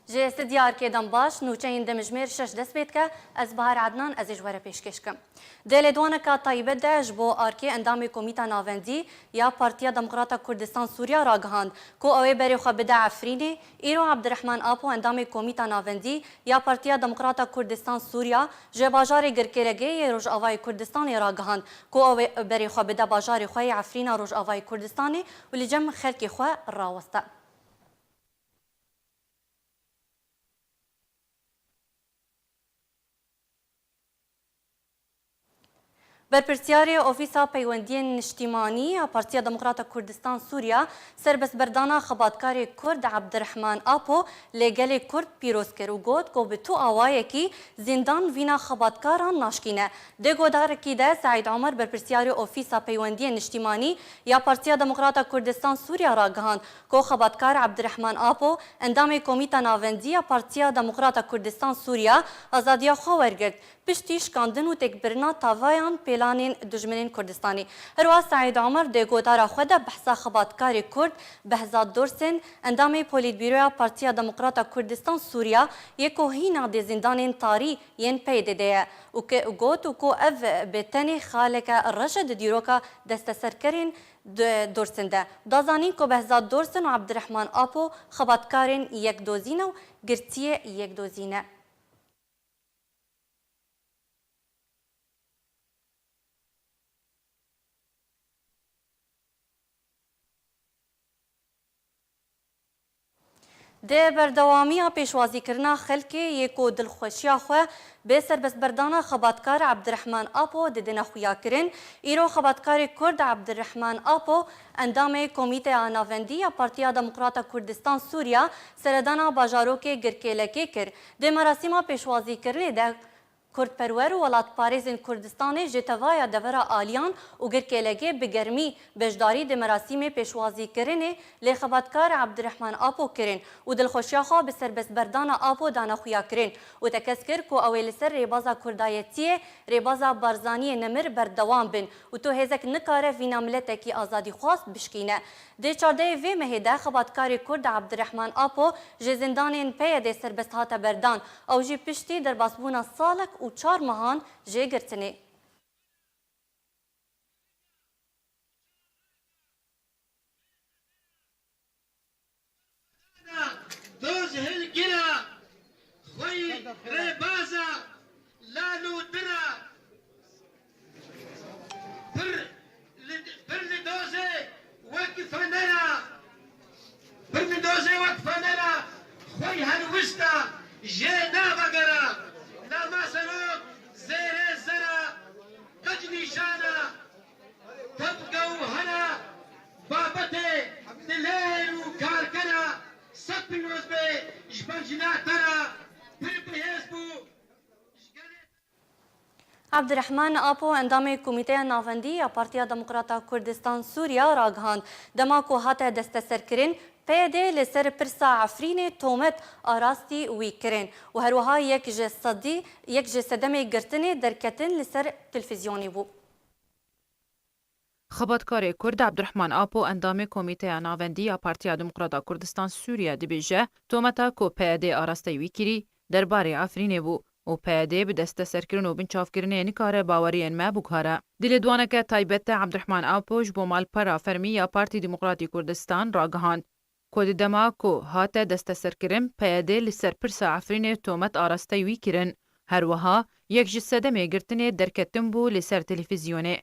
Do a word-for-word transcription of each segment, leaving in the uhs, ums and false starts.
Ji studya Arkê dem baş, nûçeyên demjimêr şeş dest pê dike, ez Bahar Ednan, ez ê ji we re pêşkêş kim. Di lêdwaneka taybet de ji bo Arkê endamê Komîta Navendî ya Partiya Demokrata Kurdistan Sûriya ragihand ku ew ê berê xwe bide Efrînê, îro Abdirehman Apo endamê Komîta Navendî ya Partiya Demokrata Kurdistan Sûriya ji bajarê Girkêlegê yê Rojavayê Kurdistanê ragihand ku ew ê berê xwe bide bajarê xwe yê Efrîna Rojavayê Kurdistanê û li cem xelkê xwe raweste. Berpirsiyarê Ofîsa Peywendiyên Niştîmanî ya Partiya Demokrata Kurdistan Sûriya serbestberdana xebatkarê Kurd Abdirehman Apo li gelê Kurd pîroz kir û got ku bi tu awayekî zîndan vîna xebatkaran naşkîne. Di godarekî de Seîd Omer, berpirsiyarê Ofîsa Peywendiyên Niştîmanî ya Partiya Demokrata Kurdistan Sûriya ragihand ku xebatkar Abdirehman Apo, endamê Komîta Navendî ya Partiya Demokrata Kurdistan Sûriya, azadiya xwe wergirt, piştî şikandin û têkbirina tavayan pêlanên dijminên Kurdistanê. Herwiha Seîd Omer di gotara xwe de behsa xebatkarê Kurd Behzad Dorsin, endamê Polîtbîroya Partiya Demokrata Kurdistan Sûriya yê ku hîna di zîndanên tarî yên P Y D'ê de ye û ke-, got û ku ev bi tenê xaleke reş e di dîroka desteserkerên di Dorsin de. Da zanîn ku Behzad Dorsin û Abdirehman Apo xebatkarên yek dozî ne û girtiyê yek dozî ne. Di berdewamiya pêşwazîkirina xelkê yê ku dilxweşiya xwe bi serbestberdana xebatkar Abdirehman Apo didine xuyakirin, îro xebatkarê Kurd Abdirehman Apo, endamê Komîteya Navendî ya Partiya Demokrata Kurdistan Sûriya, seredana bajarokê Girkêlekê kir. Di merasîma pêşwazîkirinê de Kurdperwer û welatparêzên Kurdistanê ji tevaya devera aliyan û Girkêlegê bi germî beşdarî di merasîmê pêşwazîkirinê li xebatkarê Abdirehman Apo kirin û dilxweşiya xwe bi serbestberdana Apo dane xuyakirin û tekez kir ku ew ê li ser rêbaza kurdayetiyê rêbaza Barzaniyê nemir berdewam bin û tu hêzek nikare vîna miletekî azadîxwaz bişkîne. Di çardehê vê mehê de xebatkarê Kurd Abdirehman Apo ji zindanên P Y D'ê serbest hate berdan. Ew jî piştî derbasbûna salek û çar mehan jê girtinê. Doz hilgira, xweyî rêbaza, lal û dira, pir li, pir li dozê wek fenera, pir li dozê wek fenera, xweyî helwişta, jê navegera, lama serok, zêrê zera, qij nîşana, tebge û hera, babetê dilêr û karkera, sed pîroz be ji ber jina te re, pir bihêz bû. Abdirehman Apo, endamê Komîteya Navendî ya Partiya Demokrata Kurdistan Sûriya ragihand, dema ku hate desteserkirin, P Y D li ser pirsa Efrînê tomet arastî wî kirin û herwiha yek ji sedî, yek ji sedemê girtinê derketin li ser televîzyonê bû. Xebatkarê Kurd Abdurrahman Apo, endamê Komîteya Navendî ya Partiya Demokrata Kurdistan Sûriye dibêje, tometa ku P Y D arasteyî wî kirî, derbarê Efrînê bû û P Y D bi desteserkirin û binçavkirinê nikare baweriyên me biguhere. Di lêdwaneke taybet de Abdurrahman Apo ji bo malpera fermî ya Partî Demokratî Kurdistan ragihand ku di dema ku hate desteserkirin, P Y D li ser pirsa Efrînê tomet arasteyî wî kirin. Her wiha yek ji sedemê girtinê derketin bû li ser televîzyonê.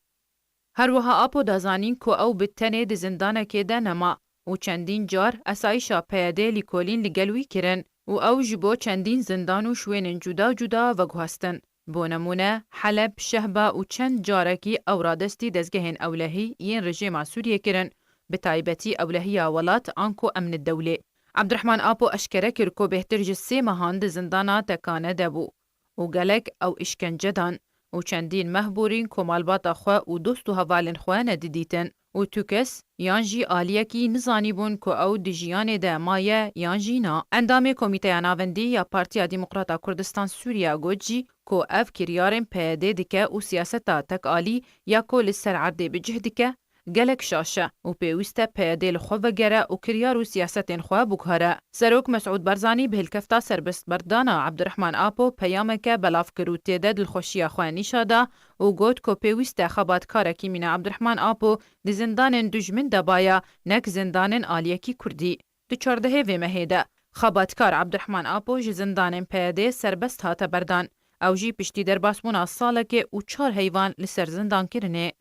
Her wiha Apo da zanîn ku ew bi tenê di zindanekê de nema û çendîn car esayîşa P Y D lîkolîn li gel wî kirin û ew ji bo çendîn zindan û şwênên cuda cuda veguhestin. Bo nemûne, Heleb, Şehba û çend carekî ew radestî dezgehên ewlehî yên rejîma Sûriyê kirin, bi taybetî ewlehiya welat anku emnê dewlê. Abdurrahman Apo eşkere kir ku bêhtir ji sê mehan di zindana Tekane de bû û gelek ew îşkence dan û çendîn meh borîn ku malbata xwe û dost û hevalên xwe nedidîtin û tu kes yan jî aliyekî nizanîbûn ku ew di jiyanê de maye yan jî na. Endamê Komîteya Navendî ya Partiya Demokrata Kurdistan Sûriye got jî ku ev kiryarên P Y D dike û siyaseta tekalî ya ku li ser erdê bi cih dike, gelek şaş e û pêwîst e P Y D li xwe vegere û kiryar û siyasetên xwe biguhere. Serok Mesûd Barzanî bi hilkefta serbestberdana Abdurrahman Apo peyameke belav kir û tê de dilxweşiya xwe nîşa da û got ku pêwîst e xebatkarekî mîna Abdurrahman Apo di zindanên dijmin de baya, nek zindanên aliyekî kurdî. Di çardehê vê mehê de xebatkar Abdurrahman Apo ji zindanên P Y D serbest hate berdan. Ew jî piştî derbasbûna salekê û çar heyvan li ser zindankirinê.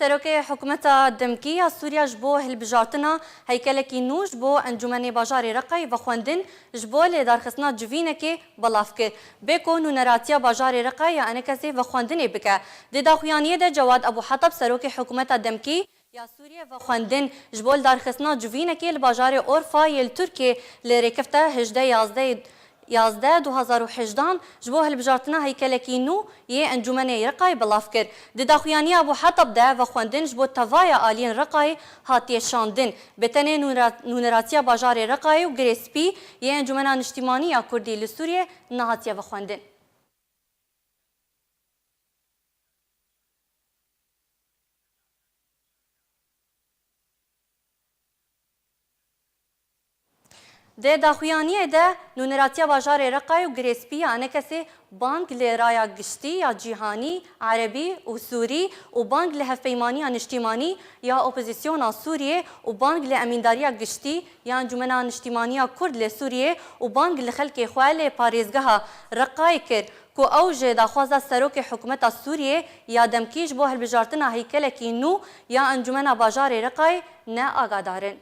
Serokê Hikûmeta Demkî ya Sûriya ji bo hilbijartina heykelekî nû ji bo Encûmenê Bajarê Reqayê vexwendin ji bo lêdarxistina civînekê belav kir. Bê ku nûneratiya Bajarê Reqayê ya ENKSê vexwendinê bike. Di daxuyaniyê de Cewad Ebû Hetab, Serokê Hikûmeta Demkî ya Sûriyê vexwendin ji bo lidarxistina civînekê li bajarê Orfa yê li Tirkiyê li rêkefta hejdeh yazdeh yazdeh du hazar û hejdehan ji bo hilbijartina heykelekî nû yê Encûmenê Reqayê belav kir. Di daxuyaniya Ebû Hetab de vexwendin ji bo tevaya aliyên Reqayê hatiye şandin. Bi tenê nûnera-, nûneratiya bajarê Reqayê û Girê Spî yê Encûmena Niştîmanî ya Kurdî li Sûriyê nehatiye vexwendin. Di daxuyaniyê de nûneratiya bajarê Reqayê û Girê Spî ya ENKSê bang li raya giştî ya cîhanî, erebî û sûrî û bang li hevpeymaniya niştîmanî ya opozisyona Sûriyê û bang li emîndariya giştî ya Encûmena Niştîmanî ya Kurd li Sûriyê û bang li xelkê xwe li parêzgeha Reqayê kir. Ku ew ji daxwaza serokê hikûmeta Sûriyê ya demkî ji bo hilbijartina heykelekî nû ya Encûmena Bajarê Reqayê ne agadar in.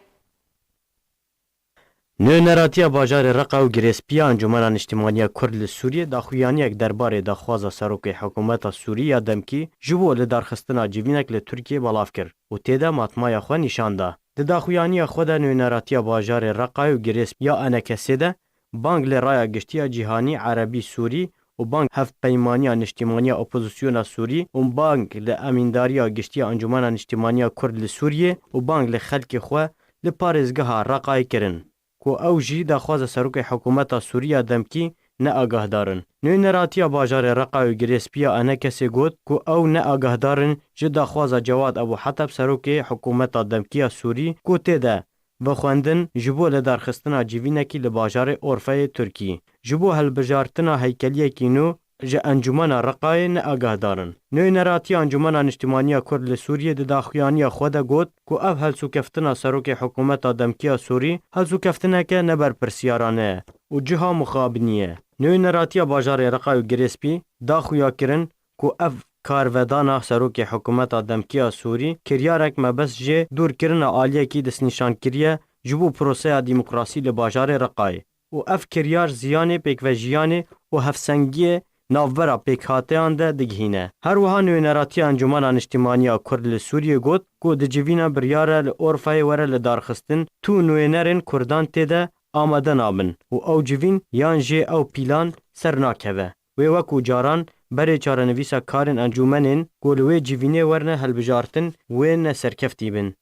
Nûneratiya Bajarê Reqa û Girê Spî ya Encûmena Niştîmaniya Kurd li Sûriyê daxuyaniyek derbarê daxwaza serokê hikûmeta Sûrî ya demkî ji bo lidarxistina civînek li Tirkiyê belav kir û tê de matmaya xwe nîşan da. Di daxuyaniya xwe de Nûneratiya Bajarê Reqayê û Girê Spî ya ENKSê de bang li raya giştî ya cîhanî, erebî, sûrî û bang hevpeymaniya niştîmaniya opozisyona sûrî û bang li emîndariya giştî ya Encûmena Niştîmaniya Kurd li Sûriyê û bang li xelkê xwe li parêzgeha Reqayê kirin, ku ew jî daxwaza serokê hikûmeta Sûrî ya demkî ne agahdar in. Nûneratiya Bajarê Reqa û Girê Spî ya ENKSê got ku ew ne agahdar in ji daxwaza Cewad Ebû Heteb, serokê hikûmeta demkî ya Sûrî, ku tê de vexwendin ji bo lidarxistina civînekî li bajarê Orfeyê Tirkî. Ji bo hilbijartina heykeliyekî nû ji Encûmena Reqayê ne agahdar in. Nûneratiya Encûmena Niştîmaniya Kurd li Sûriyê di daxuyaniya xwe de got ku ev helsûkeftina serokê hikûmeta demkî ya Sûrî helsûkeftineke ne berpirsiyarane ye û ciha mixabinî ye. Nûneratiya Bajarê Reqa û Girê Spî da xuya kirin ku ev karvedana serokê hikûmeta demkî ya Sûrî kiryarek mebest ji dûrkirina aliyekî destnîşankirî ye ji bo proseya demokrasî li bajarê Reqayê û ev kiryar ziyanê pêkvejiyanê û hevsengiyê navbera pêkhateyan de digihîne. Her wiha Nûneratiya Encûmena Niştîmaniya Kurd li Sûriyê got ku di civîna biryar e li Orfayê were lidarxistin, tu nûnerên Kurdan tê de amade nabin û ew civîn yan jê ew pîlan ser nakeve. Wê wekû caran berê çarenivîsa karên encûmenên ku li wê civînê werne hilbijartin, wê ne serkeftî bin.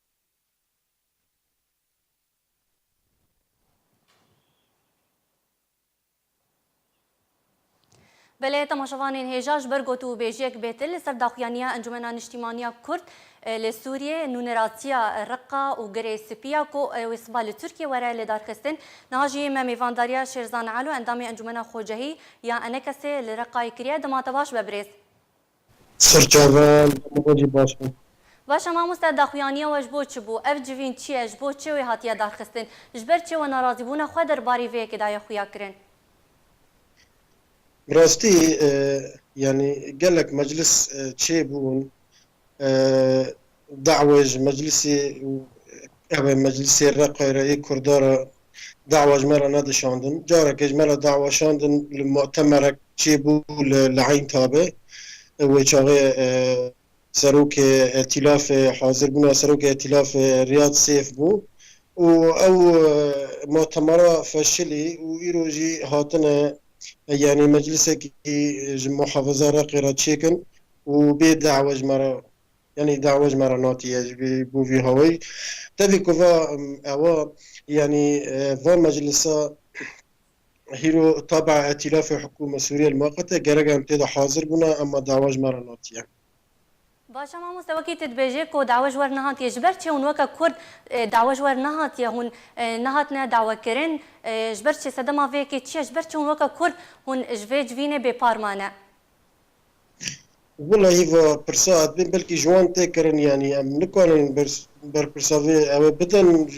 Belê, temaşevanên hêja, ji ber gotûbêjiyek bêtir li ser daxuyaniya Encûmena Niştîmaniya Kurd, e, li Sûriyê, nûneratiya Reqa û Girê Spî ya ku, e, wê siba li Tirkiyê were lidarxistin, niha jî me mêvandariya Şêrzan Elo, endamê Encûmena Xwecehî ya ENKSê li Reqayê kiriye. Dema te baş be birêz. Sirçavan, dema we jî baş be. Baş e mamoste, daxuyaniya we ji bo çi bû? Ev civîn çi ye? Ji bo çi wê hatiye darxistin? Ji ber çi we nerazîbûna xwe derbarê vê yekê daye xuya kirin? Bi rastî, e, yanî gelek meclis, e, çêbûn. E, dawê ji meclisê û ev ê meclisê Reqayê re ê Kurda re dawa ji me re nedişandin. Careke ji me re dawa şandin li mutemerek çêbû li, li Eyn Tabê. Wê çaxê, e, serokê Etîlafê, hazirbûna serokê Etîlafê Riyad Sêf bû. Û ew, e, mutemera feşilî û îro jî hatine, e, yanî meclisekî ji muhafaza Reqê re çêkin û bê dawa ji me re Yanî dawa ji me re natiye ji vî, bo vî hawayî. Tevî ku va, em, ewa, yanî, e, va meclisa, hîro tabi'a îtîlafê hikûmet Sûriye li maqete gerek em tê de hazir bûna, ema dawa ji me re natiye. Baş e mamoste, wekî tu dibêjê ku dawa ji we re nehatiye, ji ber çi hûn weke Kurd, e, dawa ji we re nehatiye, hûn, e, nehatine dawekirin, e, ji ber çi, sedema vê yekê çi ye, ji ber çi hûn weke Kurd hûn ji vê civînê bêpar mane? Wela hîva pirsa ez dibêm belkî ji wan tê kirin, yanî em nikarin ber, berpirsa vê ew ê bidin,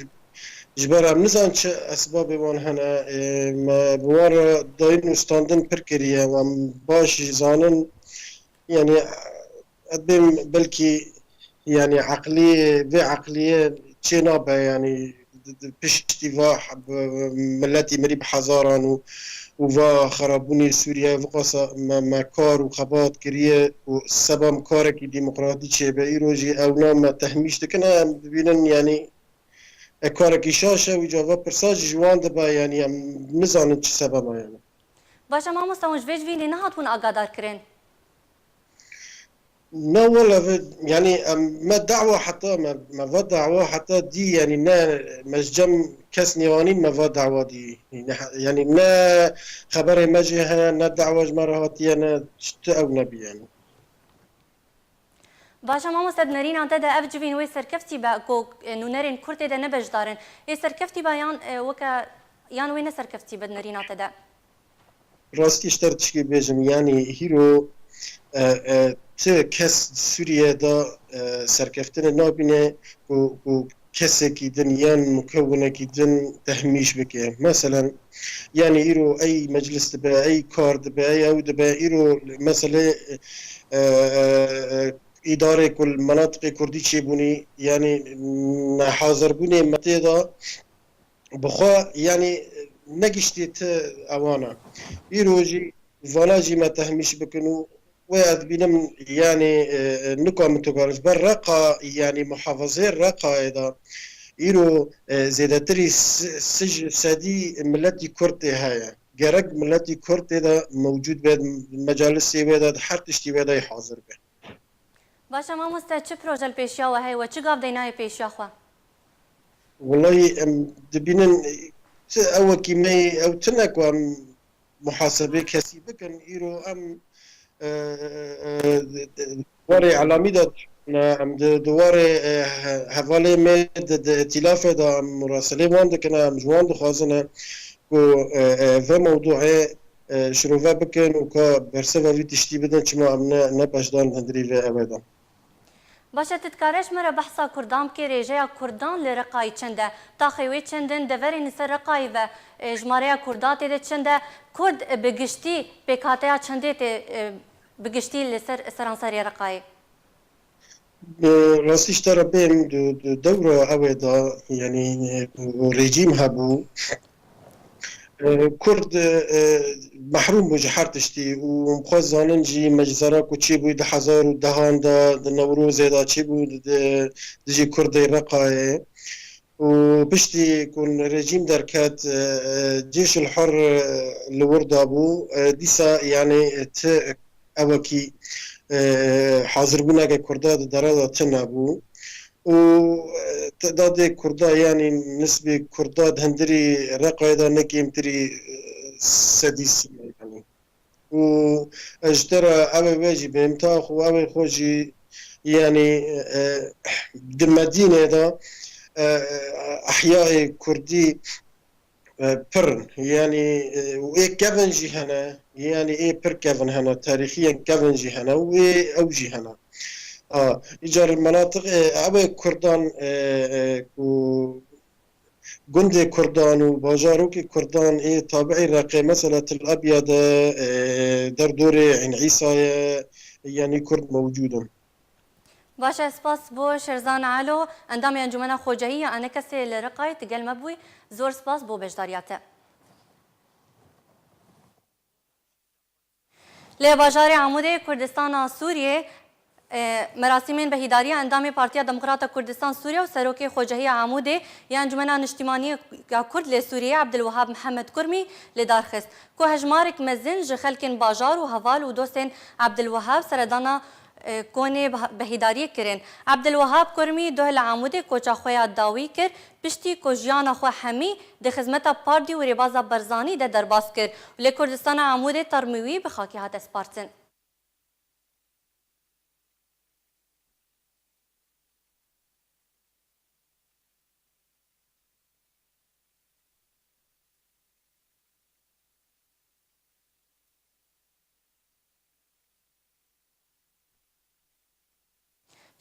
ji ber em nizanin çi esbabê wan hene. Ê, me bi wan re dayîn û standin pir kiriye û em baş jî zanin, yanî ez dibêm belkî, yanî eqlî, vê eqliyê çê nabe, yanî di, di piştî va, bi, miletî mirî bi hezaran û, û va xerabûnê Sûriye viqasa me, me kar û xebat kiriye û seba em karekî demokratî çêbe. Îro jî ewna me tehmîş dikin, em dibînin, yanî e, karekî şaş e, wî cava pirsa jî ji wan dibe, yanî em nizanin çi sebeba ye. Baş e mamoste, hûn ji vê civînê nehatibûn agadar kirin? Ne wele vê, yanî em, me dawa heta, me, me va dawa heta dî, yanî ne me ji cem kes nêwanîn, me va dawa dî. Yanî ne, yanî ne xeberê me jê heye, ne dawa ji me re hatiye, ne tu ew nebî yanî. Baş e mamoste, di nerîna te de ev civîn wê serkeftî be ku, e, nûnerên Kurd tê de ne beşdar in. Ê serkeftî be yan, e, weke, yan wê ne serkeftî be di nerîna te de? Rastî ji te re tişkî bêjim, yanî hîro, e, e, ti kes di Sûriye de, e, serkeftinê nabîne ku, ku kesekî din yan mukewinekî din tehmîş bike. Meselen, yanî îro ey meclis dibe, ey kar dibe, ey ew dibe, îro meselê, e, e, e, îdarê ku li menatiqê kurdî çêbûnî, yanî nehazirbûnê me tê de bi xwe, yanî negiştî ti ewana. Îro jî vana jî me tehmîş bikin û wê ez dibînim, yanî, e, e, nika min tu karin ji ber Reqa, yanî muhafazeyê Reqayê de îro, e, zêdetirî si-, sij sedî miletî Kurd tê heye. Gerek miletî Kurd tê de mewcûd be, mecalisê wê de, di her tiştî wê de hazir be. Baş e mamoste, çi proje li pêşiya we heye, we çi gav deynayê pêşiya xwe? Wellahî em dibînin, ti ewekî me, ew tune ku em muhasebê kesî bikin. Îro em, e, e, e, di warê elamî de, em di, di warê, e, he-, hevalê me di, di îtîlafê de em murasilê wan dikin, em ji wan dixwazin ku, e, e, vê mewdûê, e, şirove bikin û ka bersiva vî tiştî bidin, çima em ne, ne beşdar in hundirî vê ew ê de. Baş e, tu dikare ji me re behsa Kurdan bikê, rêjeya Kurdan li Reqayê çend e? Taxê wê çend in, deverên li ser Reqayê ve, e, jimareya Kurda tê de çend e? Kurd, e, bi giştî pêkhateya çendê tê, e, bi giştî li ser seranserê Reqayê? Bi rastî ji te re bêm di, di dewra ew ê de, yanî, e, rejîm hebû. E, Kurd, e, e, mehrûm bû ji her tiştî û em xwe zanin jî meclisa ku çêbû di hezar û dehan de, di Newrozê de çêbû di, di, dijî Kurdê Reqayê. Û piştî ku rejîm derket, e, e, Cêşul Hur, e, li wir dabû. E, dîsa, yanî, ti ewekî, e, hazirbûneke Kurda di dera de tune bû. Û, e, tedadê Kurda, yanî nisbê Kurda di hundirî Reqayê de ne kêmtirî, e, sedî sî ye, yanî. Û ez ji te re ew ê we jî bêm, tax û ew ê xwe jî, yanî, e, di Medînê de, e, e, ehyayê Kurdî, e, pir in. Yanî, e, û ê kevin jî hene, yanî ê pir kevin hene, tarîxiyen kevin jî hene û ê ew jî hene. A, îcar menatiq, e, ew ê Kurdan, e, e, ku gundê Kurdan û bajarokê Kurdan ê tabi'î Reqê, mesela Til Abyad e, e, derdorê Eyn Îsayê, yanî Kurd mewcûd in. Baş e, spas bo Şerzan Alo, endamê Encûmena Xwecehî ya Enekesê li Reqayê, tu gel me bûyî. Zor spas bo beşdariya te. Li bajarê Amûdê Kurdistana Sûriyê, e, merasîmên bihîdariya endamê Partiya Demokrata Kurdistan Sûriye û serokê Xwecehiya Amûdê ya Encûmena Niştimanî ya Kurd li Sûriyê Ebdilwehab Mihemed Kurmî li dar xist, ku hejmarek mezin ji xelkên bajar û heval û dostên Ebdilwehab seredana e, konê beh-, behîdariyê kirin. Ebdilwehab Kurmî duh li Amûdê koça xwe ya dawî kir, piştî ku jiyana xwe hemî di xizmeta Pardî û Rêbaza Barzanî de derbas kir û li Kurdistana Amûdê termî wî bi xakê hate spartin.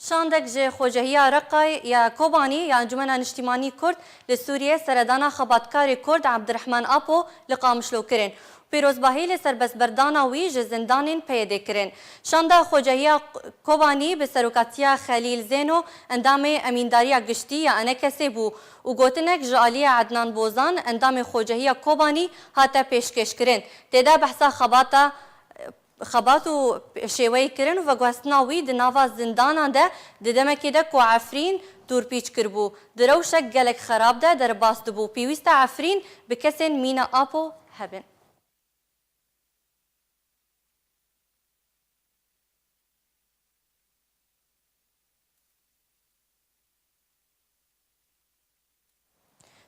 Şandek ji Xocehiya Reqayê ya Kobanî ya Encûmena Niştîmanî Kurd li Sûriyê seredana xebatkarê Kurd Abdurrahman Apo li Qamişlo kirin. Pîrozbahî li serbestberdana wî ji zindanên P Y D'ê kirin. Şanda Xocehiya Kobanî bi serokatiya Xelîl Zêno, endamê Emîndariya Giştî ya ENKSê bû û gotinek ji aliyê Ednan Bozan, endamê Xocehiya Kobanî, hate pêşkêşkirin. Tê de behsa xebata, xebat û şêweyê kirin û veguhestina wî di nava zindanan de, di demekê de ku Efrîn dûrpîç kiribû, di rewşek gelek xerab de derbas dibû. Pêwîst e Efrîn bi kesên mîna Apo hebin.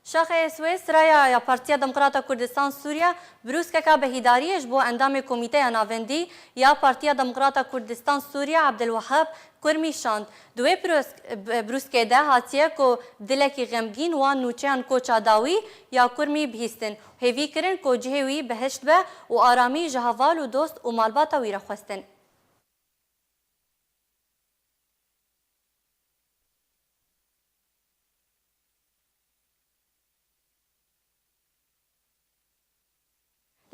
Şaxê Swêsraya ya Partiya Demokrata Kurdistan Sûriya brûskeka behîdariyê ji bo endamê Komîteya Navendî ya Partiya Demokrata Kurdistan Sûriya Abdulwehab Kurmî şand. Di wê pirosk-, bi-, brûskê de hatiye ku dilekî xemgîn wan nûçeyan koça dawî ya Kurmî bihîstin. Hêvî kirin ku cihê wî bihişt be û aramî ji heval û dost û malbata wî re xwestin.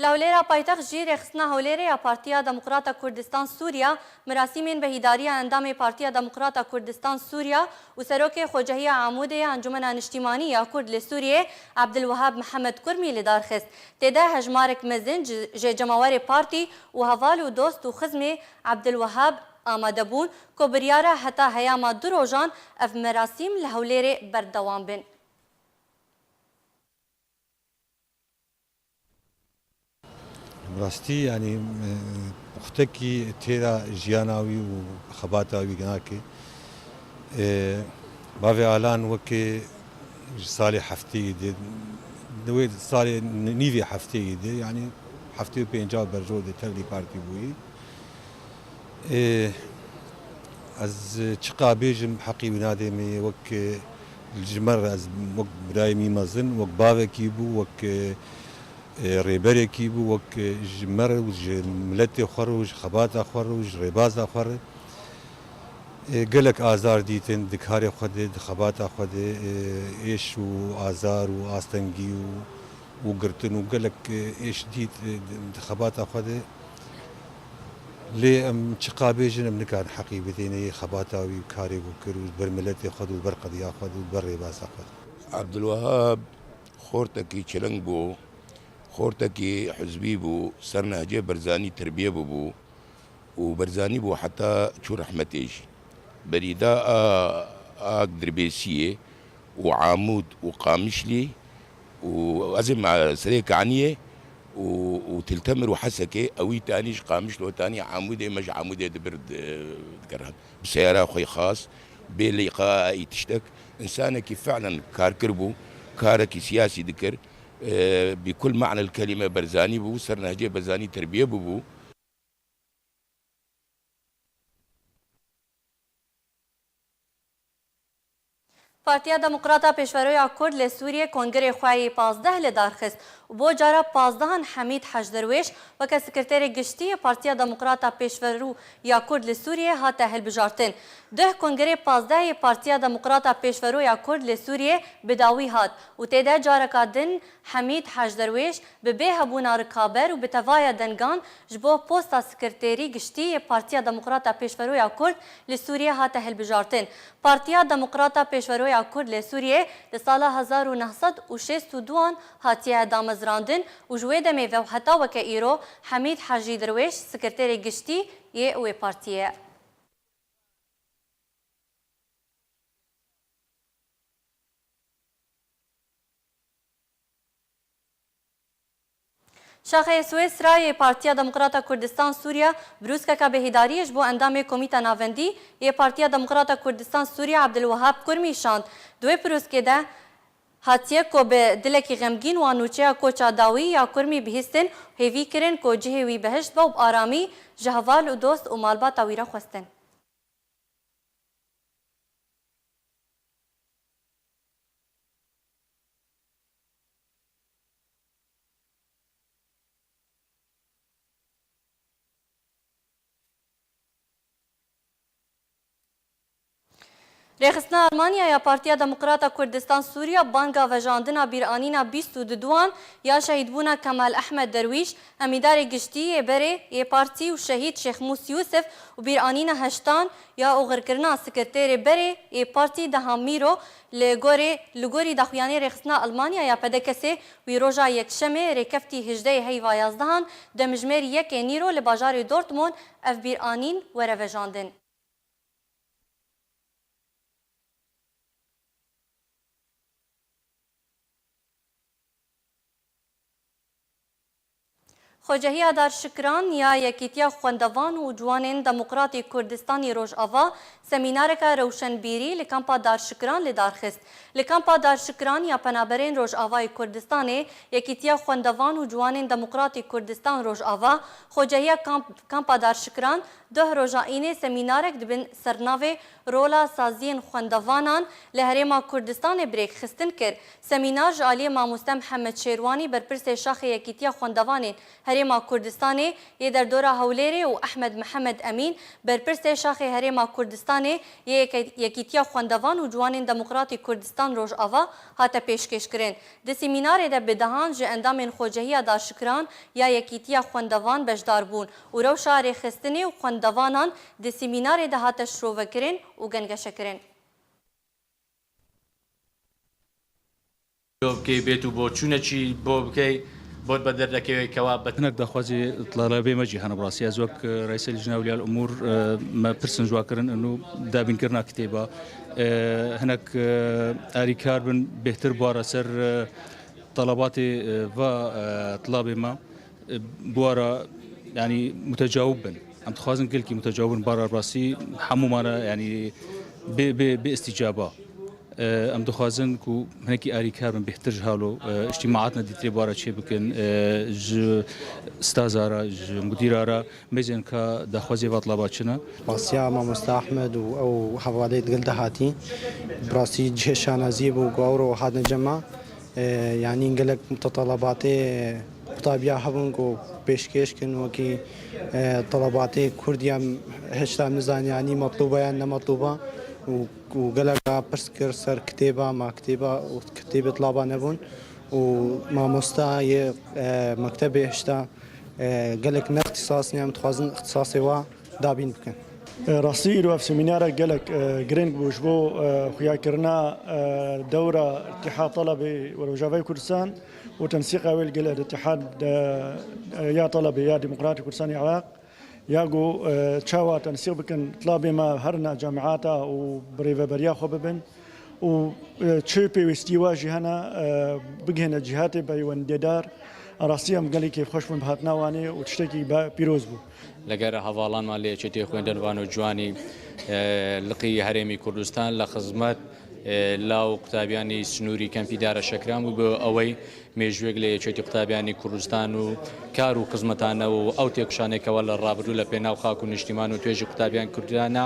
Li Hewlêra paytext jî rêxistina Hewlêrê ya Partiya Demokrata Kurdistan Sûriya mirasîmên behîdariya endamê Partiya Demokrata Kurdistan Sûriya û serokê Xocehiya Amûdê ya Encûmena Niştîmanî ya Kurd li Sûriyê Abdulwehab Mihemed Kurmî li dar xist. Tê de hejmarek mezin ji, ji cemawerê partî û heval û dost û xizmê Abdulwehab amade bûn ku biryar e heta heyama du rojan ev merasîm li Hewlêrê berdewam bin. Bi rastî, yanî, e, puxtekî têra jiyana wî û xebata wî nake. E, Bavê Alan weke ji salê hefteyê de, di wê salê nîvê hefteyê de, yanî heftê û pênca berjor de tevlî partî bûyî. Ê, ez çiqa bêjim, heqî wî nadê min, wek, e, ji me re, ez wek birayê min mezin, wek bavekî bû, wek, e, e, rêberekî bû, wek, e, ji me re û ji miletê xwe re û ji xebata xwe re û ji rêbaza xwe re, e, gelek azar dîtin di karê xwe de, di xebata xwe de, e, êş û azar û astengî û û girtin û gelek, e, êş dît, e, di, di xebata xwe de. Lê em çiqa bêjin, em nikarin heqî bidêne yê xebata wî û karê ku kir û ber miletê xwe de û ber qediya xwe de û ber rêbaza xwe de. Abdulwehab xortekî çiling bû, xortekî hizbî bû, ser Nehcê Barzanî terbiye bûbû. û Barzanî bû heta çû rehmetê jî. Berî da a, a Dirbêsiyê û Amûd û Qamişlî û ez ê me serê Kaniyê û, û Til Temir û Hesekê, ewî tanî ji Qamişlo tanî Amûdê, me ji Amûdê dibir di-, dikir. Bi seyara xwe xas, bê lîqa ey tiştek, însanekî fi'len karkir bû, karekî siyasî dikir. E, bi kul ma'nel kelîme Barzanî bû, ser Nehcê Barzanî terbiye bûbû. Partiya Demokrata Pêşveroya Kurd li Sûriyê kongrê xwe yê pazdeh li dar xist û bo cara pazdehan Hemîd Hec Derwêş weke Sekreterê Giştî yê Partiya Demokrata Pêşveroya Kurd li Sûriyê hate hilbijartin. Duh kongrê pazdeh yê Partiya Demokrata Pêşveroya Kurd li Sûriyê bi dawî hat û tê de careka din Hemîd Hec Derwêş bi bê hebûna rikaber û bi tevaya dengan ji bo posta Sekreterî Giştî yê Partiya Demokrata Pêşveroya Kurd li Sûriyê hate hilbijartin. Partiya Demokrata Pêşveroya Kurd li Sûriyê li sala hezar û neh sed û şêst û duan hatiye damezrandin û ji wê demê ve û heta weke îro Hemîd Hecî Derwêş Sekreterê Giştî yê wê partiyê ye. Şaxê Swêsra yê Partiya Demokrata Kurdistan Sûriye, birûskeke bêhêdariyê ji bo endamê Komîta Navendî yê Partiya Demokrata Kurdistan Sûriye Abdulwehab Kurmî şand. Di wê birûskê de hatiye ku bi dilekî xemgîn wan nûçeya koça dawî ya Kurmî bihîstin û hêvî kirin ku cihê wî behişt be û bi aramî ji heval û dost û malbata wî re xwestin. Rêxistina Almanya ya Partiya Demokrata Kurdistan Sûriya banga vejandina bîranîna bîst û duduwan ya şehîdbûna Kemal Ehmed Derwîş, Hemîdarê giştî yê berê yê partî û şehîd Şêx Mûs Yûsif û bîranîna heştan ya oxirkirina sekreterê berê yê partî Deha Mîro li gorî, li gorî daxuyaniyê rêxistina Almanya ya P D K S wî roja Yekşemê rêkeftî hejdehê heyva yazdehan demjimêr yekê nîro li bajarê Dortmund ev bîranîn were vejandin. Xocehiya Darşikran ya Yekîtiya Xwendevan û Ciwanên Demokratî Kurdistanî Rojava semînareke rewşenbîrî li Kampa Darşikran li dar xist. Li Kampa Darşikran ya Penaberên Rojavayê Kurdistanê Yekîtiya Xwendevan û Ciwanên Demokratî Kurdistan Rojava, Xocehiya Kamp-, Kampa Darşikran, Duh roja înê semînarek di bin sernavê Rola saziyên xwendevanan li Herêma Kurdistanê bi rêk xistin kir. Semînar ji aliyê mamoste Mihemed Şêrwanî, berpirsê Şaxê Yekîtiya Xwendevanên Herêma Kurdistanê yê derdora Hewlêrê û Ehmed Mihemed Emîn, berpirsê Şaxê Herêma Kurdistanê yê Yeke-, Yekîtiya Xwendevan û Ciwanên Demokratî Kurdistan Rojava hate pêşkêşkirin. Di semînarê de bi dehan ji endamên Xocehiya Darşikran ya Yekîtiya Xwendevan beşdar bûn û rewşa rêxistinê û xwendevanan di semînarê de hate şirovekirin û gengeşekirin. بکەی بێت و بۆ چوونەکی بۆ بکەی بۆت بە دەردەکەوێت کەوا بە Hinek daxwazê talebê me jî hene bi rastî. Ez wek, e, Reîsê Lijna Ewliya Umûr, e, me pirsin ji wa kirin û dabînkirina kitêba. E, hinek, e, alîkar bin bêhtir bara ser, e, telebatê, e, va, e, tilabê me, e, bi wa re, yanî mutecawib bin. Em dixwazin gelkî mutecawib bin, bara rastî hemû me re, yanî bê, bê, bê îstîcaba. E, em dixwazin ku hinekî alîkar bin bêhtir ji halo, e, îctîmaatna dîtirê bi wa re çê bikin, e, ji staza re, ji mudîra re, mêzên ka daxwazê va tilaba çi ne. Rastî ya mamoste Ehmed û ew hevalê digel de hatî. Bi rastî cihê şanaziyê bû ku ewro hatine cem me. E, yanî gelek mutetelebatê qutabiya hebûn ku pêşkêş kin wekî, e, telebatê Kurd ya hişta em nizanî yanî metlûb e yan ne metlûb e û, û gelek a pirs kir ser kitêba, ma kitêba û kitêbê tilaba nebûn û mamosta yê, e, mektebê hişta, e, gelek ne îxtisas ne em dixwazin îxtisasê wa dabîn bikin. Rastî îro ev semînarek gelek, e, girîng bû ji bo, e, xuyakirina, e, dewra Îtîhad Telebê û Rojavayê Kurdistan û tensîqa wê li gel Îtîhad, e, ya Telebê ya Demokratî Kurdistanê Iraq ya ku, e, çawa tensîq bikin tilabê me herine camîata û bi rêveberiya xwe bibin. û, e, çi pêwîstî wa jî hene, e, bigihêne cîhatê peywendêdar. Rastî em gelî kêfxweş bûn bi hatina wanê û tiştekî be-, pîroz bû. لەگەر هەڤاڵانمان لە یەکێتی خوێندنوان و جوانی، ئێ، لقی هەرێمی کوردستان لە خزمەت، ئێ، لاو قوتابیانی سنووری کەمپی دارە شەکران بوو بۆ ئەوەی مێژوویەک لە یەکێتی قوتابیانی کوردستان و کار و خزمەتانە و ئەو تێکشانێکەوە لە ڕابردوو لە پێناو خاک و نیشتیمان و توێژی قوتابیان کوردانە،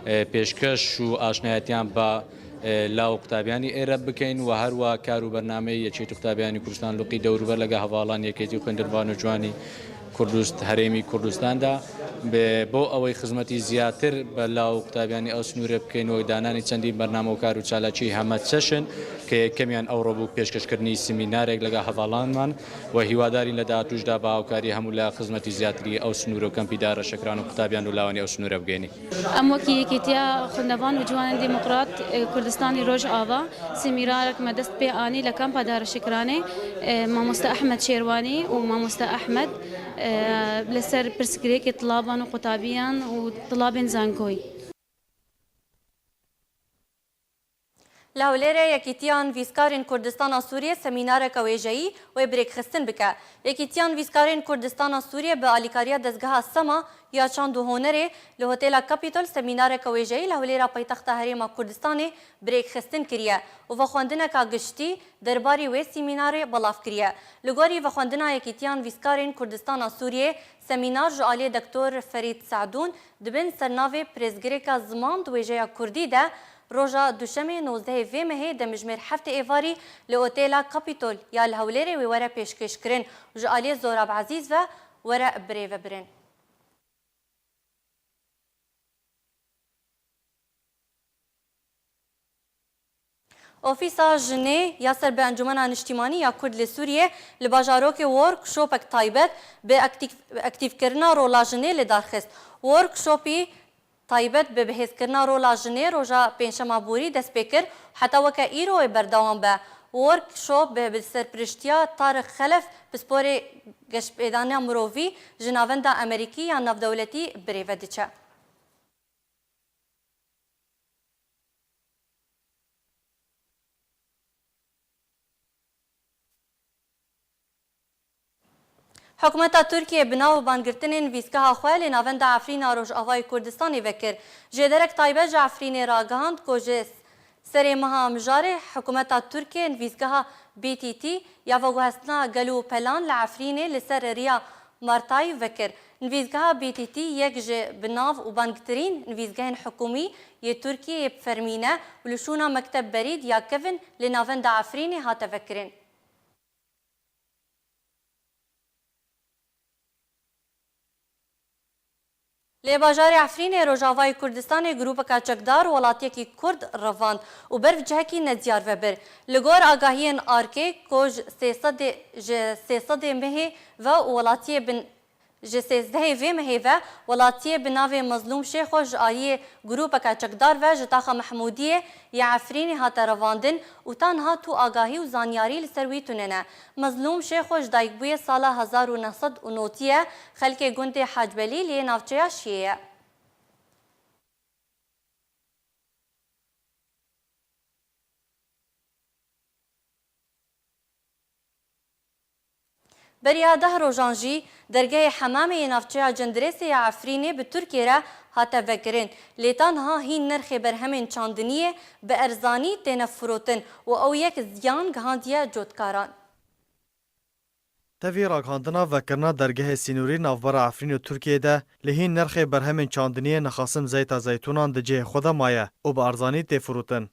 ئێ، پێشکەش و ئاشنایەتیان بە، ئێ، لاو قوتابیانی ئێرە بکەین و هەروە کار و بەرنامەی یەکێتی قوتابیانی کوردستان لوقی دەوروبەر لەگە هەواڵان یەکێتی خوێندنوان و جوانی کوردست-، هەرێمی کوردستاندا بێ-، بۆ ئەوەی خزمەتی زیاتر بە لاو قوتابیانی ئەو سنوورە بکەین و دانانی چەندین بەرنامە و کار و چالاکی هەمە چەشن کە یەکەمیان ئەوڕۆ بوو پێشکەشکردنی سمینارێک لەگە هەڤاڵانمان و هیوادارین لە داهاتووشدا بە هاوکاری هەموو لە خزمەتی زیاتری ئەو سنوورە و کەمپی دارە شەکران و قوتابیان و لاوانی ئەو سنوورە بگەینی. ئەم وەکی یەکێتیە خوندەڤان و جوانن دێموکرات، ئێ، کوردستانی ڕۆژاڤا، سمینارێک مە دەست پێ ئانی لە کامپا دارە شەکرانێ، ئێ، مامۆستا ئەحمەد شێروانی و مامۆستا ئەحمەد، ئێ، لەسەر پرسگرێکی تڵابان و قوتابیان و تڵابێن زانکۆی. Li Hewlêrê Yekîtiya Nivîskarên Kurdistana Sûriyê semînareke wêjeyî wê bi rêkxistin bike. Yekîtiya Nivîskarên Kurdistana Sûriyê bi alîkariya dezgeha Sema ya Çand û Hunerê li Hotêla Capitol semînareke wêjeyî li Hewlêra paytexta Herêma Kurdistanê bi rêkxistin kiriye û vexwendineka giştî derbarî wê semînarê belav kiriye. Li gorî vexwendina Yekîtiya Nivîskarên Kurdistana Sûriyê, semînar ji aliyê Doktor Ferîd Se'dûn di bin sernavê Pirsgirêka Ziman di wêjeya Kurdî de roja Duşemê nozdehê vê mehê demjimêr heftê êvarî li Otêla Capitol ya li Hewlêrê wê were pêşkêşkirin û ji aliyê Zorab Ezîz ve were birêvebirin. Ofîsa Jinê ya ser bi Encûmena Niştîmanî ya Kurd li Sûriyê li bajarokê workshopek taybet bi aktîf-, aktîfkirina rola jinê li dar xist. Workshopî taybet bi bihêzkirina rola jinê roja pêncşema borî dest pê kir û heta weke îro wê berdewam be. Workshop bi, bi serpiriştiya Tarîk Xelef, pisporê geştpêdaniya mirovî ji Navenda Amerîkî ya Navdewletî birêve diçe. Hikûmeta Tirkiyê bi nav û bangirtinên nivîsgeha xwe li navenda Efrîna Rojavayê Kurdistanê vekir. Jêderek taybet ji Efrînê ragihand ku ji serê meha Mijarê hikûmeta Tirkiyê nivîsgeha B T T ya veguhestina gel û pelan li Efrînê li ser riya Martay vekir. Nivîsgeha B T T yek ji bi nav û bangtirîn nivîsgehên hikûmî yê Tirkiyeyê bi fermî ne û li şûna mekteb berîd ya kevin li navenda Efrînê hate vekirin. Lê bajarê Efrînê Rojavayê Kurdistanê grûpeke çekdar welatiyekî Kurd revand û ber bi cihekî nediyar ve bir. Li gor agahiyên ARKê ku ji sê sedê, ji sê sedê mehê ve û welatiyê bin, ji sêzdehê vê mehê ve welatiyê bi navê Mezlûm Şêxo ji aliyê grûpeke çekdar ve ji taxa Mehmûdiyê ya Efrînê hate revandin û ta niha tu agahî û zanyarî li ser wî tune ne. Mezlûm Şêxo ji dayikbûyê sala hezar û neh sed û notî ye, xelkê gundê Hacbelîl yê navçeya Şiyê ye. Beriya deh rojan jî dergehê Hemamê yê navçeya Cendirêsê ya Efrînê bi Tirkiyê re hate vekirin. Lê ta niha hîn nirxê berhemên çandiniyê bi erzanî têne firotin û ew yek ziyan gihandiye cotkaran. Tevî ragihandina vekirina dergehê sînorî navbera Efrîn û Tirkiyê de, li hîn nirxê berhemên çandiniyê nixasim zeyta zeytûnan di cihê xwe de maye û bi erzanî tê firotin.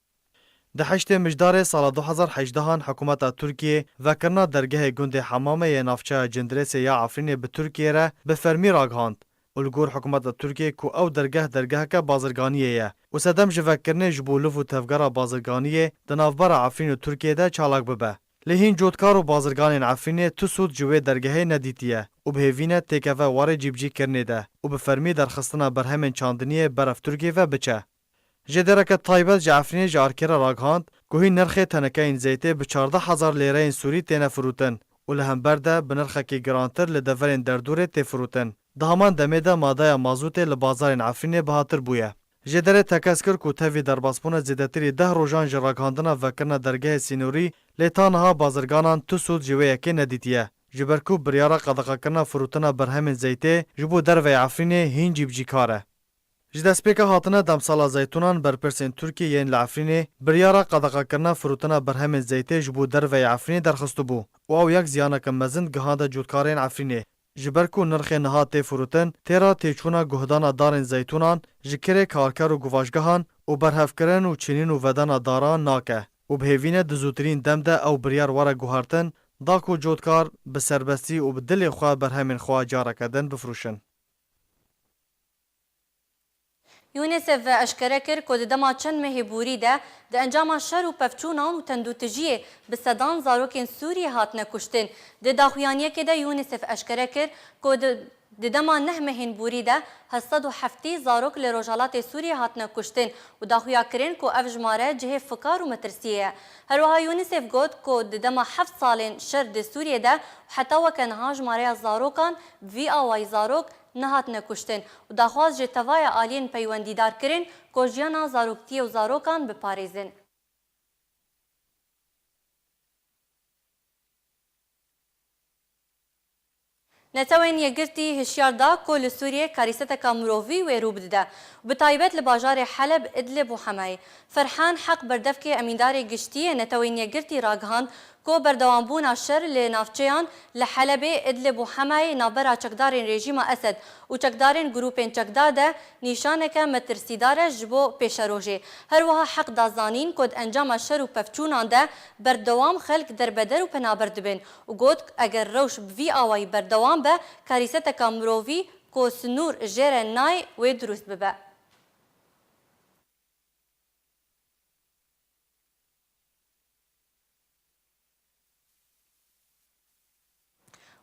Di heştê Mijdarê sala du hezar hejdehan hikûmeta Tirkiyê vekirina dergehê gundê Hemamê yê navçeya Cindirêsê ya Efrînê bi Tirkiyê re bi fermî ragihand û li gor hikûmeta Tirkiyê ku ew dergeh dergeheke bazirganiyê ye û sedem ji vekirinê ji bo liv û tevgera bazirganiyê di navbera Efrîn û Tirkiyê de çalak bibe. Lê hîn cotkar û bazirganên Efrînê tu sûd ji wê dergehê nedîtiye û bi hêvî ne têkeve warê cîbicîkirinê de û bi fermî derxistina berhemên çandiniyê berev Tirkiyê ve biçe. Jêdereke taybet ji Efrînê ji ARKê re ragihand ku hîn nirxê tenekeyên zeytê bi çardeh hezar lêreyên sûrî têne firotin û li hember de bi nirxekî girantir li deverên derdorê tê firotin. Di heman demê de madeya mazûtê li bazarên Efrînê bihatir bûye. Jêderê tekez kir ku tevî derbasbûna zêdetirî deh rojan ji ragihandina vekirina dergehê sînorî, lê ta niha bazirganan tu sûd ji wê yekê nedîtiye, ji ber ku biryara qedexekirina firotina berhemên zeytê ji bo derveyê Efrînê hîn cîbicîkar e. Ji destpêka hatina demsala zeytûnan berpirsên Tirkiyê yên li Efrînê biryara qedexekirina firotina berhemên zeytê ji bo derveyê Efrînê derxistibû û ew yek ziyaneke mezin gihande cotkarên Efrînê. Ji ber ku nirxê niha tê firotin, têra têçûna guhdana darên zeytûnan ji kirê karker û guvaşgehan û berhevkirin û çînin û vedana daran nake û bi hêvî ne di zûtirîn dem de ew biryar were guhertin, da ku cotkar bi serbestî û bi dilê xwe berhemên xwe careke din bifroşin. UNICEF eşkere kir ku di dema çend mehê borî de di encama şer û pevçûnan û tendûtijiyê bi sedan zarokên Sûriyê hatine kuştin. Di daxuyaniyekê de UNICEF eşkere kir ku di, di dema neh mehên borî de heft sed û heftî zarok li Rojhelatê Sûriyê hatine kuştin û daxuya kirin ku ev jimare cihê fikar û metirsiyê ye. Herwiha UNICEF got ku di dema heft salên şer di Sûriyê de û heta weke niha jimareya zarokan bi vî awayî zarok nehatine kuştin û daxwaz ji tevaya aliyên peywendîdar kirin ku jiyana zaroktiyê û zarokan biparêzin. Netewên Yekgirtî hişyar da ku li Sûriyê karîseteka mirovî wê rû bidide, bi taybet li bajarê Heleb, Idlib û Hemayê. Ferhan Heq, berdevkê emîndarê giştî yê Netewên Yekgirtî ragihand ku berdewambûna şer li navçeyan li Helebê, Idlib û Hemayê navbera çekdarên rejîma Esed û çekdarên grûpên çekdar de nîşaneke metirsîdar e ji bo pêşerojê. Her wiha Heq da zanîn ku di encama şer û pevçûnan de berdewam xelk derbeder û penaber dibin û got, eger rewş bi vî awayî berdewam be, karîseteka mirovî ku sinûr jê re nayê wê dirust bibe.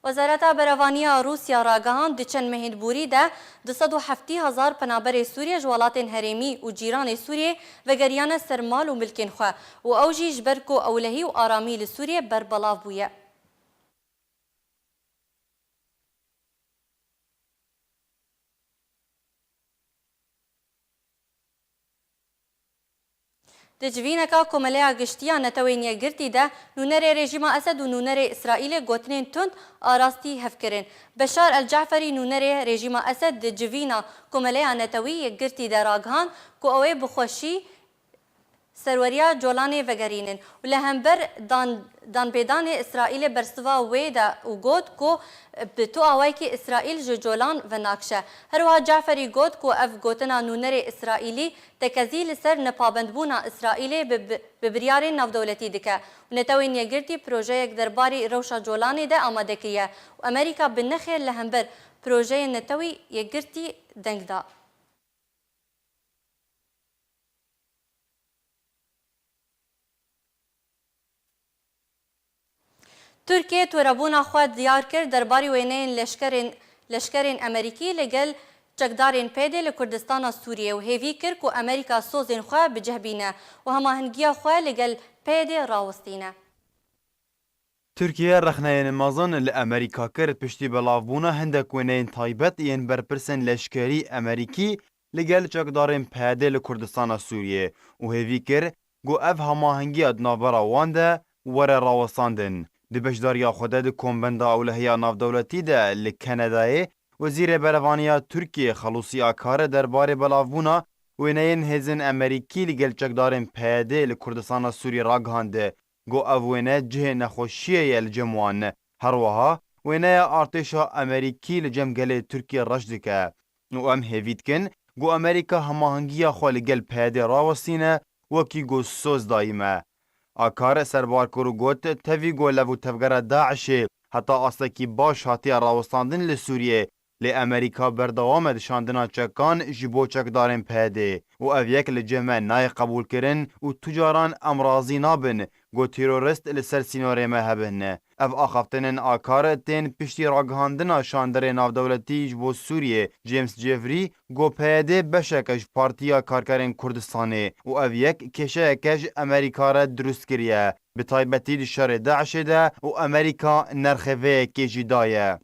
Wezareta Berevaniya Rûsya ragihand, di çend mehên borî de du sed û heftî hezar penaberê Sûriyê ji welatên herêmî û cîranê Sûriyê vegeriyane ser mal û milkên xwe û ew jî ji ber ku ewlehî û aramî li Sûriyê berbelav bûye. Di civîneka Komeleya Giştî ya Netewên Yekgirtî de nûnerê rejîma Esed û nûnerê Îsraîlê gotinên tund a rastî hev kirin. Beşar El Ceferî, nûnerê rejîma Esed, di civîna Komeleya Netewî Yekgirtî de ragihand ku ew ê bi xweşî serweriya Colanê vegerînin û li hember dan-, danpêdanê Îsraîlê bersiva wê da û got ku bi tu awayekî Îsraîl ji Colan venakşe. Her wiha Caferî got ku ev gotina nûnerê Îsraîlî tekezî li ser nepabendbûna Îsraîlê bi, bi, bi biryarên navdewletî dike û Netewên Yekgirtî projeyek derbarî rewşa Colanê de amade kiriye û Amerîka bi nexêr li hember projeyên Netewî Yekgirtî deng da. Tirkiye tûrebûna xwe diyar kir derbarî wêneyên leşkerên, leşkerên Amerîkî li gel çekdarên P Y D li Kurdistana Sûriyê û hêvî kir ku Amerîka sozên xwe bi cih bîne û hemahengiya xwe li gel P Y D rawestîne. Tirkiye rexneyên mezin li Amerîka kir piştî belavbûna hindek wêneyên taybet yên berpirsên leşkerî Amerîkî li gel çekdarên P Y D li Kurdistana Sûriyê û hêvî kir ku ev hemahengiya di navbera wan de were rawestandin. Di beşdariya xwe de di Kombenda Ewlehiya Navdewletî de li Kanadayê, Wezîrê Berevaniya Tirkiyê Xelûsî Akar derbarê belavbûna wêneyên hêzên Amerîkî li gel çekdarên P Y D li Kurdistana Sûriyê ragihand ku ev wêne cihê nexweşiyê ye li cem wan. Her wiha wêneya artêşa Amerîkî li cem gelê Tirkiyê reş dike û em hêvî dikin ku Amerîka hemahengiya xwe li gel P Y D rawestîne, wekî ku soz dayî me. Akar serbar kir û got, tevî ku lev û tevgera DAIŞê heta astekî baş hatiye rawestandin li Sûriyê, lê Amerîka berdewam e di şandina çekan ji bo çekdarên P Y D û ev yek li cem me nayê qebûlkirin û tu caran em razî nabin ku terorist li ser sînorê me hebin. Ev axaftinên Akar tên piştî ragihandina şandirê navdewletî ji bo Sûriyê, James Jeffrey, ku P Y D beşek e ji Partiya Karkerên Kurdistanê û ev yek kêşeyeke ji Amerîka re dirust kiriye, bi taybetî di şerê DAIŞê de û Amerîka nerxê vê yekê jî daye.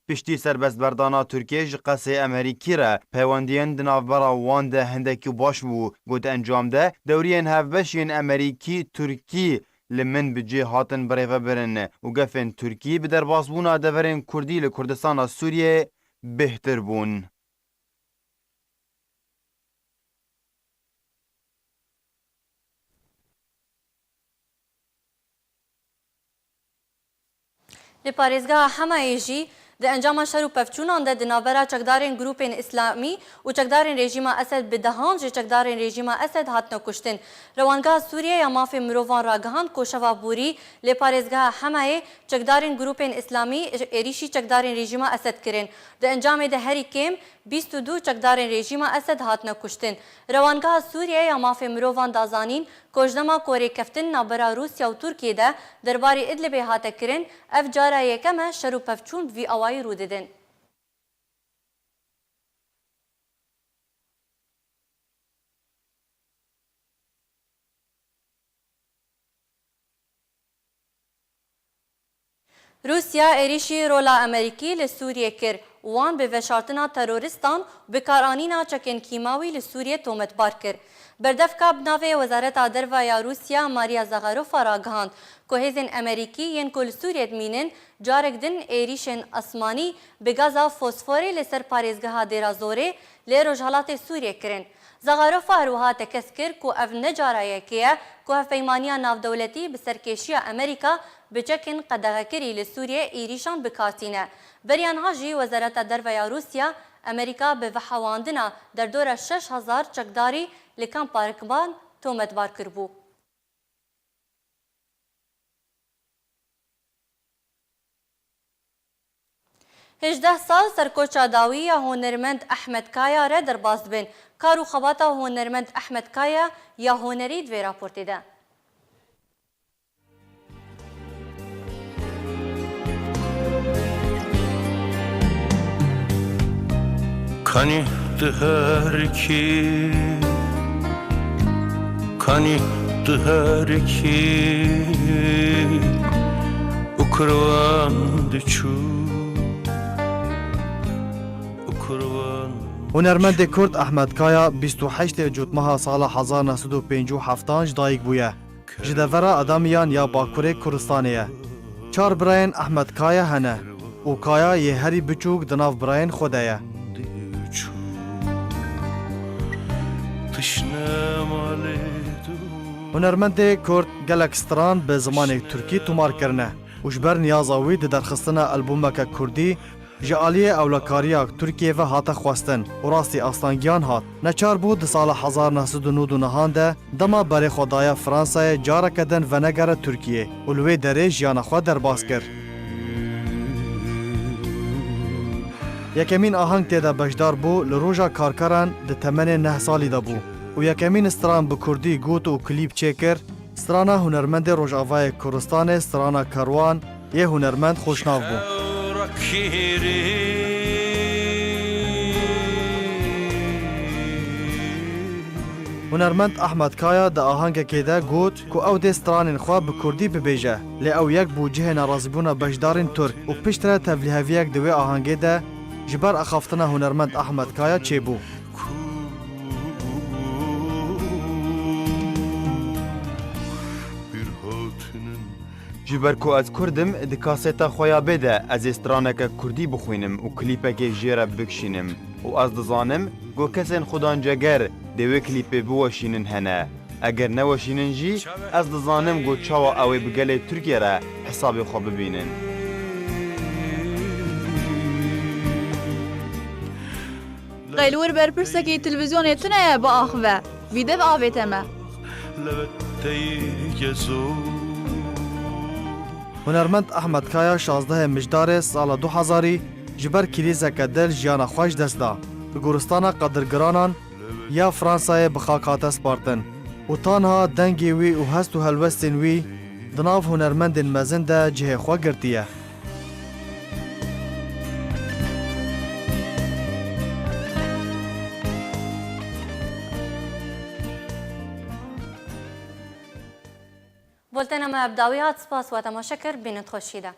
Piştî serbestberdana Tirkiyê ji qesê Amerîkî re peywendiyên di navbera wan de hindekî baş bû. Got encam de dewriyên hevbeş yên Amerîkî, Tirkî li min bi cih hatin birêvebirin û gefên Tirkî bi derbasbûna deverên Kurdî li Kurdistana Sûriyê bêhtir bûn. Li parêzgeha Hemayê jî di encama şer û pevçûnan de di navbera çekdarên grûpên îslamî û çekdarên rejîma Esed bi dehan ji çekdarên rejîma Esed hatine kuştin. Rewangeha Sûriye ya Mafê Mirovan ragihand ku şeva borî li parêzgeha Hemayê çekdarên grûpên îslamî êrîşî çekdarên rejîma Esed kirin. Di encamê de herî kêm bîst û du çekdarên rejîma Esed hatine kuştin. Rewangeha Sûriye ya Mafê Mirovan da zanîn ku ji dema ku rêkeftin navbera Rûsya û Tirkiyê de derbarê Idlibê hate kirin, ev cara yekem e şer û pevçûn bi vî awayî rû didin. Rûsya êrîşî rola Amerîkî li Sûriyê kir û wan bi veşartina terorîstan û bikaranîna çekên kîmawî li Sûriyê tometbar kir. Berdevka bi navê Wezareta Derve ya Rûsya Maria Zakharova ragihand ku hêzên Amerîkî yên ku li Sûriyê dimînin carek din êrîşên esmanî bi gaza fosforê li ser parêzgeha Dêra Zorê li rojhilatê Sûriyê kirin. Zakharova her wiha tekez kir ku ev ne cara yekê ye ku hevpeymaniya navdewletî bi serkêşiya Amerîka bi çekên qedexekirî li Sûriyê êrîşan bi kar tîne. Beriya niha jî Wezareta Derve ya Rûsya Amerîka bi vehewandina derdora şeş hezar çekdarî li Kampa Rikban tometbar kiribû. Hejdeh sal ser koça dawî ya hunermend Ehmed Kaya re derbas dibin. Kar û xebata hunermend Ehmed Kaya ya hunerî di vê raportê de. Kanî tu her kî, kanî tu her kî, û kirwan diçû, û kirwan Hunermendê Kurd Ehmed Kaya bîst û heştê Cotmeha sala hezar neh sed û pêncî û heftan ji dayik bûye. Ji devera Adamiyan ya Bakurê Kurdistanê ye. Çar birayên Ehmed Kaya hene û Kaya yê herî biçûk di nav birayên xwe de ye. Hunermendê Kurd gelek stran bi zimanê Tirkî tomar kirine û ji ber niyaza wî di derxistina albûmeke Kurdî ji aliyê ewlekariya Tirkiyê ve hate xwestin û rastî astangiyan hat. Neçar bû di sala hezar neh sed û nod û nehan de dema berê xwe daye Fransayê careke din venegere Tirkiyê û li wê derê jiyana xwe derbas kir. Yekemîn aheng tê de beşdar bû li Roja Karkeran di temenê neh salî de bû û yekemîn stran bi Kurdî got û klîp çêkir, Strana hunermendê Rojavayê Kurdistanê, strana Kerwan, yê hunermend xweşnav bû. Hunermend Ehmed Kaya di ahangekê de got ku ew dê stranên xwe bi kurdî bibêje, lê ew yek bû cihê nerazîbûna beşdarên Tirk û piştre tevlîheviyek di wê ahangê de ji ber axaftina hunermend Ehmed Kaya çêbû. Ji ber ku ez Kurd im, di kaseta xwe ya bê de ez ê straneke Kurdî bixwînim û klîpekê jê re bikişînim û ez dizanim ku kesên Xudan Ceger dê wê klîpê biweşînin hene. Eger neweşînin jî, ez dizanim ku çawa ew ê bi gelê Tirkiyê re hesabê xwe bibînin. Qey li wir berpirsekî televîzyonê tune ye biaxive. Vî dev avête me. Hunermend Ehmed Kaya şazdehê Mijdarê sala du hezarî ji ber krîzeke dil jiyana xwe ji dest da. Li goristana Qedirgiranan ya Fransayê bi xak hate spartin û tanha dengê wî û hest û helwestên wî di nav hunermendên mezin de cihê xwe girtiye. Bultena me bi dawî hat, spas we temaşe kir, bînin xweşî de.